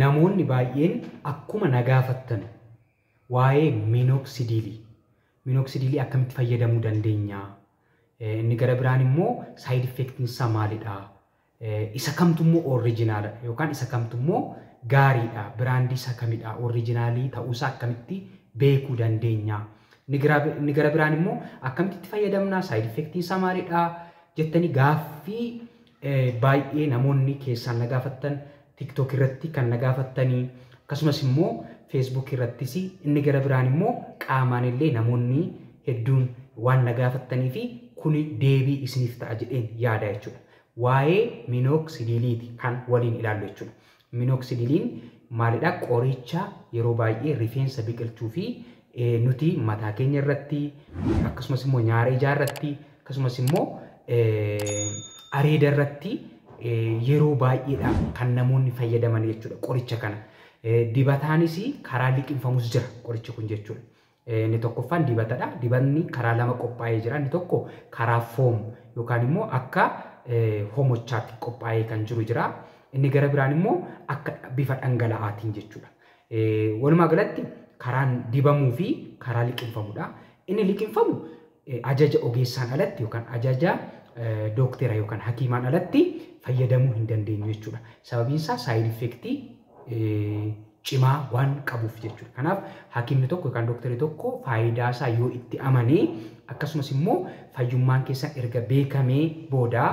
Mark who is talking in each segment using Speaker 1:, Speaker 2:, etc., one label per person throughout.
Speaker 1: Namoonni baay'een akkuma na gaafattan waa'ee minoxidilii. Minoxidilii akkamitti fayyadamuu dandeenya? Inni gara biraan immoo side effectiin isaa maalidha? Isa kamtu immoo originaaladha yookaan isa kamtu immoo gaariidha? Brandii isa kamidha? Originalii ta'uusaa akkamitti beekuu dandeenya? Inni gara biraan immoo akkamitti itti fayyadamna? Side effectiin isaa maalidha? Jettanii gaaffii baay'ee namoonni keessaan na gaafattan, TikTok irratti kan na gaafattanii, akkasumas immoo Facebook irrattis, inni gara biraan immoo qaamaan illee namoonni hedduun waan na gaafattanii fi kuni deebii isiniif ta'a jedheen yaada jechuudha. Waa'ee minoxidiliiti kan waliin ilaallu jechuudha. Minoxidiliin maalidha? Qoricha yeroo baay'ee rifeensa biqilchuu fi nuti mataa keenya irratti, akkasumas immoo nyaara ijaa irratti, akkasumas immoo areeda irratti yeroo baay'eedhaan kan namoonni fayyadaman jechuudha qoricha kana. Dibataanis karaa liqinfamus jira qorichi kun jechuudha. Inni tokkoffaan dibatadha. Dibatni karaa lama qophaa'ee jira. Inni tokko karaa foam yookaan immoo akka homochaatti qophaa'ee kan jiru jira. Inni gara biraan immoo akka bifa dhangala'aatiin jechuudha. Walumaa galatti karaan dibamuu fi karaa liqinfamudha. Inni liqinfamu ajaja ogeessaan alatti yookaan ajaja dooktera yookaan hakiimaan alatti fayyadamuu hin dandeenyu jechuudha. Sababiin isaa side effectii cimaa waan qabuuf jechuudha. Kanaaf hakiimni tokko yookaan dooktarri tokko faayidaa isaa yoo itti amanee, akkasumas immoo fayyummaan keessan erga beekamee booda,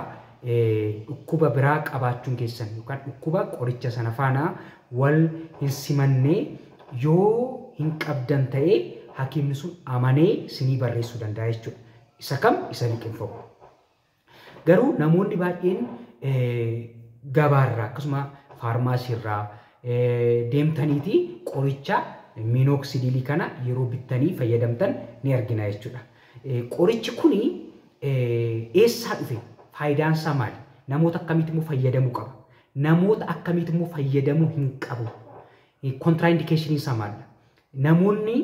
Speaker 1: dhukkuba biraa qabaachuun keessan yookaan dhukkuba qoricha sana faana wal hin simannee yoo hin qabdan ta'ee, hakiimni sun amanee sinii barreessuu danda'a jechuudha. Isa kam? Isa liqinfamu. Garuu namoonni baay'een gabaarraa akkasuma faarmaasiirraa deemtaniiti qoricha minoxidilii kana yeroo bittanii fayyadamtan ni argina jechuudha. Qorichi kuni eessaa dhufe? Faayidaan isaa maali? Namoota akkamiitu immoo fayyadamuu qaba? Namoota akkamiitu immoo fayyadamuu hin qabu? Contraindicationiin isaa maali? Namoonni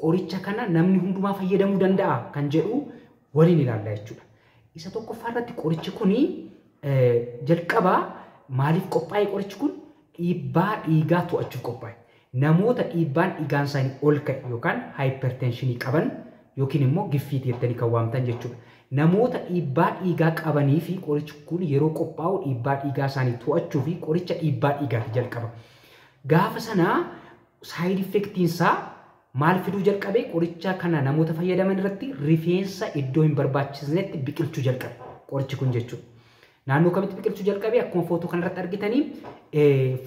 Speaker 1: qoricha kana namni hundumaa fayyadamuu danda'a kan jedhu waliin ilaalla jechuudha. Isa tokkoffaa irratti qorichi kuni jalqabaa maaliif qophaa'e? Qorichi kun dhiibbaa dhiigaa to'achuuf qophaa'e. Namoota dhiibbaan dhiigaan isaanii ol ka'e yookaan hypertensionii qaban yookiin immoo giffiitii jettanii kan waamtan jechuudha. Namoota dhiibbaa dhiigaa qabanii fi qorichi kun yeroo qophaa'u dhiibbaa dhiigaa isaanii to'achuu fi qoricha dhiibbaa dhiigaati jalqaba. Gaafa sanaa side effectiin isaa maal fiduu jalqabe? Qoricha kana namoota fayyadaman irratti rifeensa iddoo hin barbaachisnetti biqilchuu jalqabe qorichi kun jechuudha. Naannoo kamitti biqilchuu jalqabe? Akkuma footoo kanarratti argitanii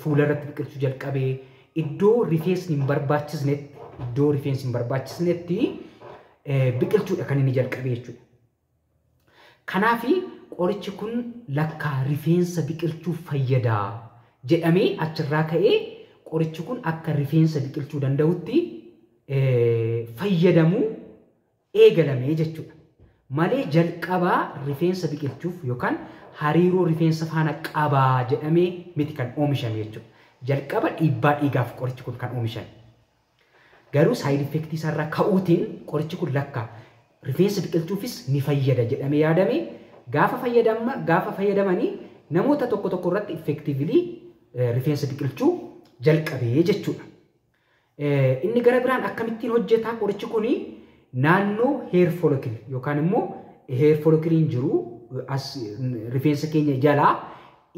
Speaker 1: fuula irratti biqilchuu jalqabe, iddoo rifeensi hin barbaachisnetti, iddoo rifeensi hin barbaachisnetti biqilchuudha kan inni jalqabe jechuudha. Kanaafi qorichi kun lakkaa rifeensa biqilchuuf fayyada jedhamee achirraa ka'ee qorichi kun akka rifeensa biqilchuu danda'utti fayyadamuu eegalamee jechuudha. Malee jalqabaa rifeensa biqilchuuf yookaan hariiroo rifeensa faana qabaa jedhamee miti kan oomishame jechuudha. Jalqaba dhiibbaa dhiigaaf qorichi kun kan oomishame. Garuu side effectii isaarraa ka'uutiin qorichi kun lakkaa rifeensa biqilchuufis ni fayyada jedhamee yaadame, gaafa fayyadamanii namoota tokko tokko irratti effectively rifeensa biqilchuu jalqabee jechuudha. Inni gara biraan akkamittiin hojjetaa qorichi kuni? Naannoo hair follicle yookaan immoo hair follicleiin jiru as rifeensa keenya jalaa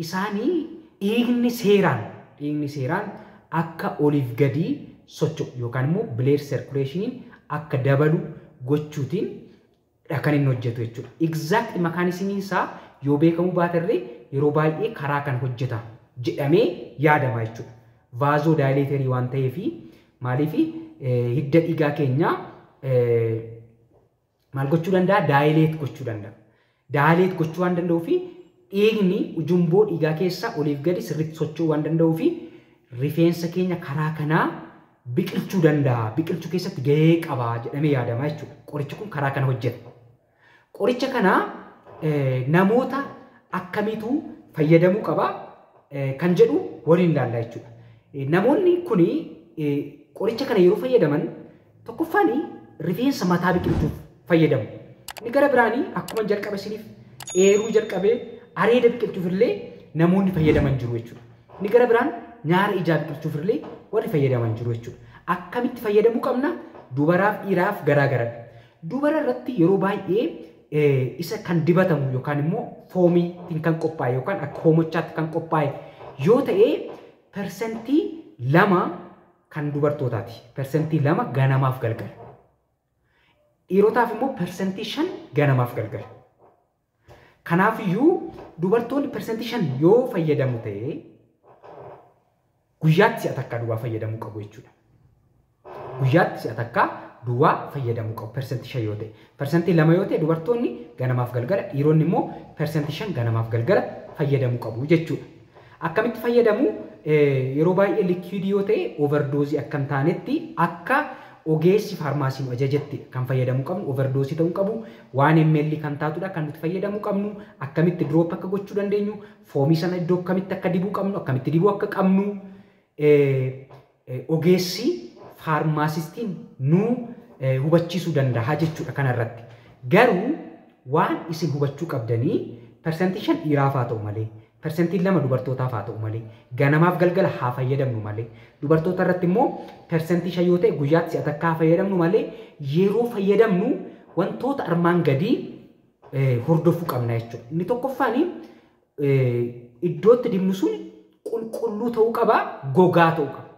Speaker 1: isaanii dhiigni seeraan akka oliif gadii socho'u yookaan immoo blood circulationiin akka dabalu gochuutiin kan inni hojjetu jechuudha. Exact mechanismiin isaa yoo beekamuu baatarree, yeroo baay'ee karaa kan hojjeta jedhamee yaadama jechuudha. Vasodilatorii waan ta'eef, maaliif hidda dhiigaa keenya maal gochuu danda'a? Dilate gochuu danda'a. Dilate gochuu waan danda'uuf, dhiigni ujumboo dhiigaa keessa oliif gadi sirriitti socho'uu waan danda'uuf, rifeensa keenya karaa kanaa biqilchuu danda'a. Biqilchuu keessatti gahee qaba jedhamee yaadama jechuudha. Qorichi kun karaa kana hojjeta. Qoricha kana namoota akkamiitu fayyadamuu qaba kan jedhu waliin ilaalla jechuudha. Namoonni kuni qoricha kana yeroo fayyadaman, tokkoffaan rifeensa mataa biqilchuuf fayyadamu. Inni gara biraanii akkuma jalqaba isiniif eeruu jalqabee areeda biqilchuuf illee namoonni fayyadaman jiru jechuudha. Inni gara biraan nyaara ijaa biqilchuuf illee warri fayyadaman jiru jechuudha. Akkamitti fayyadamuu qabna? Dubaraaf dhiiraaf garaagaradha. Dubara irratti yeroo baay'ee isa kan dibatamu yookaan immoo foomiitiin kan qophaa'e yookaan akka hoomochaatti kan qophaa'e yoo ta'e 2% kan dubartootaati. 2% ganamaaf galgala. Dhiirotaaf immoo 5% ganamaaf galgala. Kanaafiyyuu dubartoonni 5% yoo fayyadamu ta'e guyyaatti si'a takkaa duwwaa fayyadamuu qabu jechuudha. Guyyaatti si'a takkaa duwwaa fayyadamuu qabu 5% yoo ta'e. 2% yoo ta'e dubartoonni ganamaaf galgala, dhiironni immoo 5% ganamaaf galgala fayyadamuu qabu jechuudha. Akkamitti fayyadamu? Yeroo baay'ee likiidii yoo ta'e overdoozii akka hin taanetti akka ogeessi faarmaasii nu ajajetti kan fayyadamuu qabnu, overdoozii ta'uu qabu, waan ml kan taatudha kan nuti fayyadamuu qabnu, akkamitti drop akka gochuu dandeenyu, foomii sana iddoo akkamitti akka dibuu qabnu, akkamitti dibuu akka qabnu ogeessi faarmaasistiin nu hubachiisuu danda'a jechuudha kanarratti. Garuu waan isin hubachuu qabdanii 5% dhiiraaf haa ta'u malee, 2% dubartootaaf haa ta'u malee, ganamaaf galgala haa fayyadamnu malee, dubartoota irratti immoo 5% yoo ta'e guyyaatti si'a takka haa fayyadamnu malee, yeroo fayyadamnu wantoota armaan gadii hordofuu qabna jechuudha. Inni tokkoffaan iddootti dibnu sun qulqulluu ta'uu qaba, gogaa ta'uu qaba.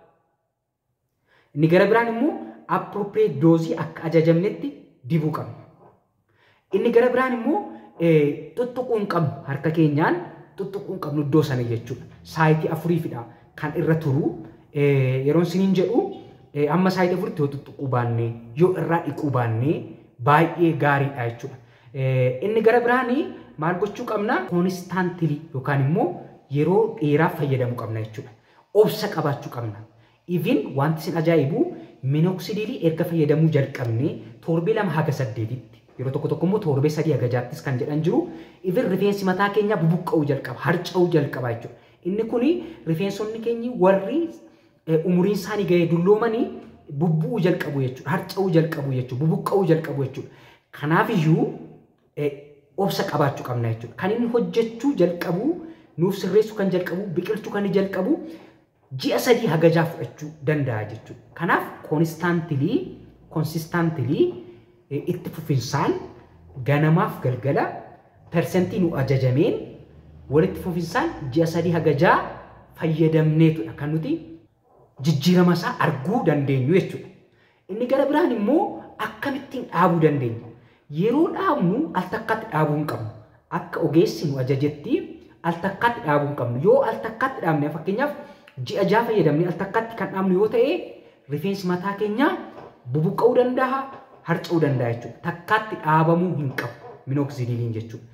Speaker 1: Inni gara biraan immoo appropriate doozii akka ajajamnetti dibuu qabna. Inni gara biraan immoo tuttuquu hin qabnu, harka keenyaan tuttuquu hin qabnu iddoo sana jechuudha. Saayitii 4fidha kan irra turu. Yeroon isiniin jedhu amma saayitii 4tti yoo tuttuquu baanne, yoo irraa dhiquu baanne baay'ee gaariidha jechuudha. Inni gara biraan maal gochuu qabna? Koonistaantilii yookaan immoo yeroo dheeraaf fayyadamuu qabna jechuudha. Obsa qabaachuu qabna. Even wanti isin ajaa'ibu minoxidilii erga fayyadamuu jalqabne torbee 2 haga 8tti yeroo tokko tokko immoo torbee 3 haga 6ttis kan jedhan jiru. Even rifeensi mataa keenyaa bubuqqa'uu jalqaba, harca'uu jalqaba jechuudha. Inni kuni rifeensonni keenyi warri umuriin isaanii ga'ee dulloomanii bubbu'uu jalqabu jechuudha, harca'uu jalqabu jechuudha, bubuqqa'uu jalqabu jechuudha. Kanaafiyyuu obsa qabaachuu qabna jechuudha. Kan inni hojjechuu jalqabu, nuuf sirreessuu kan jalqabu, biqilchuu kan jalqabu ji'a 3 haga 6 fudhachuu danda'a jechuudha. Kanaaf konsistaantilii itti fufinsaan ganamaaf galgala persentii nu ajajameen walitti fufinsaan ji'a 3 haga 6 fayyadamneetudha kan nuti jijjiirama isaa arguu dandeenyu jechuudha. Inni gara biraan immoo akkamittiin dhaabuu dandeenya? Yeroo dhaabnu al takkaatti dhaabuu hin qabnu. Akka ogeessi nu ajajetti al takkaatti dhaabuu hin qabnu. Yoo al takkaatti dhaabne, fakkeenyaaf ji'a 6 fayyadamne al takkaatti kan dhaabnu yoo ta'e, rifeensi mataa keenyaa bubuqqa'uu danda'a, harca'uu danda'a jechuudha. Takkaatti dhaabamuu hin qabu minoxidiliin jechuudha.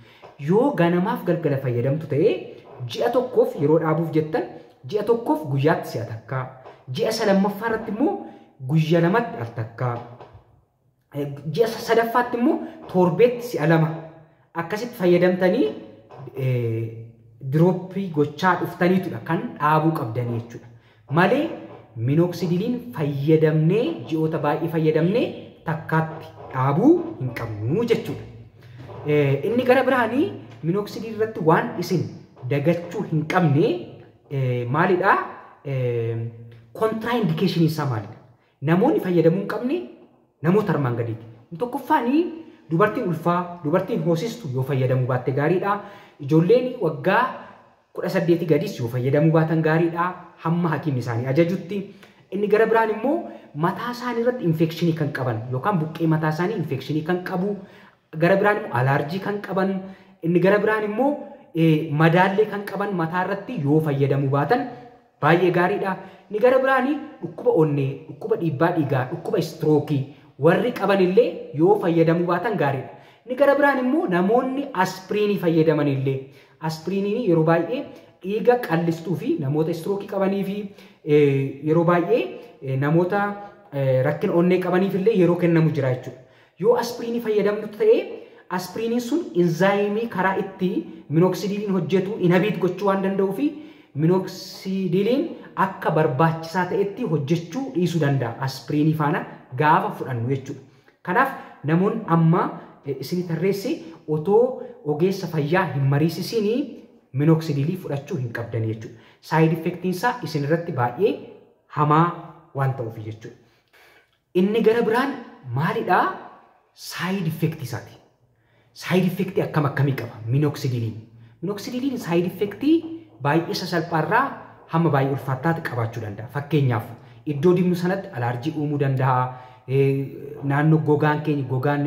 Speaker 1: Yoo ganamaaf galgala fayyadamtu ta'e ji'a tokkoof yeroo dhaabuuf jettan ji'a tokkoof guyyaatti si'a takkaa, ji'a lammaffaa irratti immoo guyya 2tti al takkaa, ji'a sadaffaatti immoo torbeetti si'a 2 akkasitti fayyadamtanii dirooppii gochaa dhuftaniitudha kan dhaabuu qabdanii jechuudha. Malee minoxidiliin fayyadamnee ji'oota baay'ee fayyadamnee takkaatti dhaabuu hin qabnu jechuudha. Inni gara biraanii minoxidil irratti waan isin dagachuu hin qabne maalidhaa? Kontraindikeeshinii isaa maalidha? Namoonni fayyadamuu hin qabne namoota armaan gadiiti. Tokkoffaan dubartiin ulfaa, dubartiin hoosistu yoo fayyadamuu baatte gaariidha. Ijoolleen waggaa 18 gadis yoo fayyadamuu baatan gaariidha. Hamma hakiimni isaanii ajajutti. Inni gara biraan immoo mataa isaanii irratti infekshinii kan qaban yookaan buqqee mataa isaanii infekshinii kan qabu, gara biraan immoo alaarjii kan qaban, inni gara biraan immoo madaallee kan qaban mataa irratti yoo fayyadamuu baatan baay'ee gaariidha. Inni gara biraan dhukkuba onnee, dhukkuba dhiibbaa dhiigaa, dhukkuba istirookii warri qaban illee yoo fayyadamuu baatan gaariidha. Inni gara biraan immoo namoonni aspiriinii fayyadaman illee, aspiriiniin yeroo baay'ee dhiiga qallistuu fi namoota istirookii qabanii fi yeroo baay'ee namoota rakkina onnee qabaniif illee yeroo kennamu jira jechuudha. Yoo aspiriinii fayyadamnu ta'e aspiriiniin sun inzaayimii karaa itti minoxidiliin hojjetu inhabiit gochuu waan danda'uu fi minoxidiliin akka barbaachisaa ta'etti hojjechuu dhiisuu danda'a aspiriinii faana gaafa fudhannu jechuudha. Kanaaf namoonni amma isin tarreesse otoo ogeessa fayyaa hin mariisisinii minoxidilii fudhachuu hin qabdan jechuudha. Side effectiin isaa isin irratti baay'ee hamaa waan ta'uuf jechuudha. Inni gara biraan maalidhaa? Side effect isaati. Side effect akkam akkamii qaba minoxidiliin? Minoxidiliin side effect baay'ee sasalphaarraa hamma baay'ee ulfaataatti qabaachuu danda'a. Fakkeenyaaf, iddoo dibnu sanatti alaarjii uumuu danda'a. Naannoo gogaan keenya, gogaan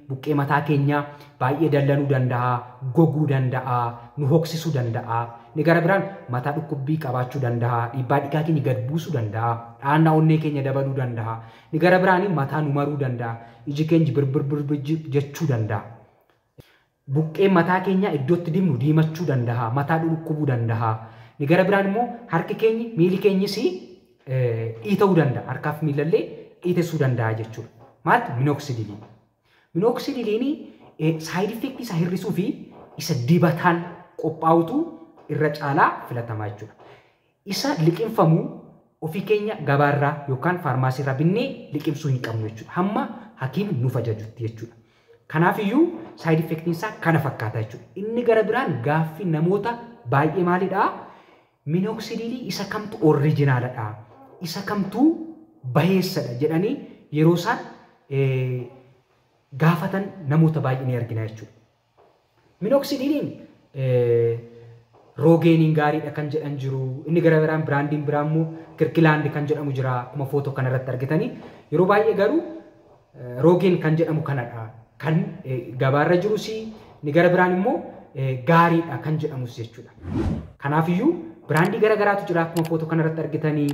Speaker 1: buqqee mataa keenyaa baay'ee dallanuu danda'a, goguu danda'a, nu hoksisuu danda'a. Inni gara biraan mataa dhukkubbii qabaachuu danda'a, dhiibbaa dhiigaa keenya gad buusuu danda'a, dhaannaa onnee keenya dabaluu danda'a. Inni gara biraan mataa nu maruu danda'a, iji keenya birbir birbir jechuu danda'a. Buqqeen mataa keenyaa iddootti dibnu diimachuu danda'a, mataa dhukkubuu danda'a. Inni gara biraan immoo harki keenya, miilli keenyis dhiita'uu danda'a. Harkaaf miilallee dhiitessuu danda'a jechuudha. Maaltu? Minoxidiliin. Minoxidiliin side effect isaa hir'isuu fi isa dibataan qophaa'utu irra caalaa filatamaa jechuudha. Isa liqimfamuu ofii keenya gabaarraa yookaan faarmaasiirraa binnee liqimsuu hin qabnu jechuudha. Hamma hakiimni nuuf ajajutti jechuudha. Kanaafiyyuu side effectiin isaa kana fakkaata jechuudha. Inni gara biraan gaaffii namoota baay'ee maalidhaa? Minoxidilii isa kamtu original adha? Isa kamtu baheessadha jedhanii yeroo isaan gaafatan namoota baay'ee ni argina jechuudha. Minoxidiliin Rogaineiin gaariidha kan jedhan jiru. Inni gara biraan brandiin biraa immoo Kirkland kan jedhamu jira, akkuma footoo kanarratti argitanii. Yeroo baay'ee garuu Rogaine kan jedhamu kanadha. Kan gabaarra jirus, inni gara biraan immoo gaariidha kan jedhamus jechuudha. Kanaafiyyuu brandii gara garaatu jira, akkuma footoo kanarratti argitanii.